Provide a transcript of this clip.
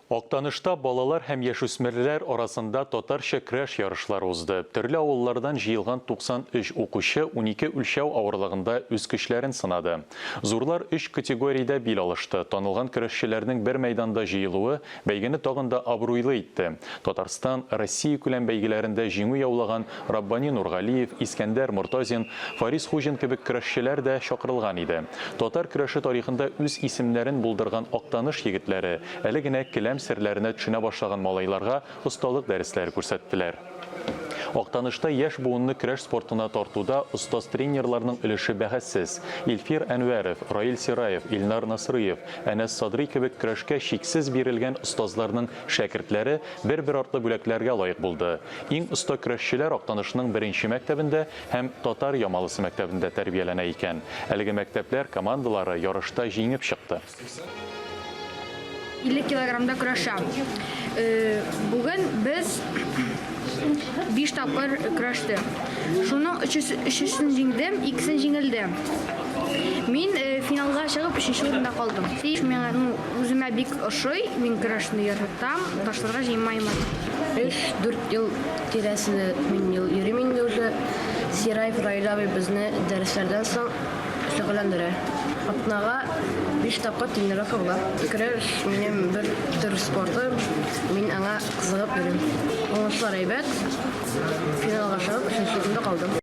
Актанышта балалар һәм яшүсмерләр арасында татарча көрәш ярышлары узды. Төрле авыллардан җыелган 93 укучы 12 үлчәү авырлыгында үз көчләрен сынады. Зурлар өч категориядә бил алышты. Танылган көрәшчеләрнең бер мәйданда җыелуы бәйгене тагын да абруйлы итте. Татарстан, Россиякүләм бәйгеләрендә җиңү яулаган Раббани Нургалиев, Искәндәр Мортазин, Фарис Хуҗин кебек көрәшчеләр дә чакырылган иде. Татар көрәше тарихында үз исемнәрен булдырган Актаныш егетләре әле генә келәм серләренә төшенә башлаган малайларга осталык дәресләре күрсәттеләр. Актанышта яшь буынны көрәш спортына тартуда остаз-тренерларның өлеше бәхәссез. Илфир Әнвәров, Раил Сираев, Илнар Насрыев, Әнәс Садрый кебек көрәшкә чиксез бирелгән остазларның Шәкертләре бер-бер артлы бүләкләргә лаек булды. Иң оста көрәшчеләр Актанышның беренче мәктәбендә һәм Татар Ямалысы мәктәбендә тәрбияләнә икән. Әлеге мәктәпләр командалары ярышта җиңеп чыкты. 50 килограммда көрәшәм. Бүген без биш тапкыр көрәштек. Шуның өчесен җиңдем, икесен җиңелдем. Мин финалга чыгып, өченче урында калдым. Миңа, ну, Үземә бик ошый, мин көрәшне яратам, ташларга җыенмаймын. Өч-дүрт ел тирәсендә мин ел йөрим инде уже. Сираев Раил абый безне дәресләрдән соң шөгыльләндерә. Атнага биш тапкыр тренировка була. Көрәш минем бер төр спортым, мин аңа кызыгып йөрим. Уңышлар әйбәт, финалга чыгып, өченче урында калдым.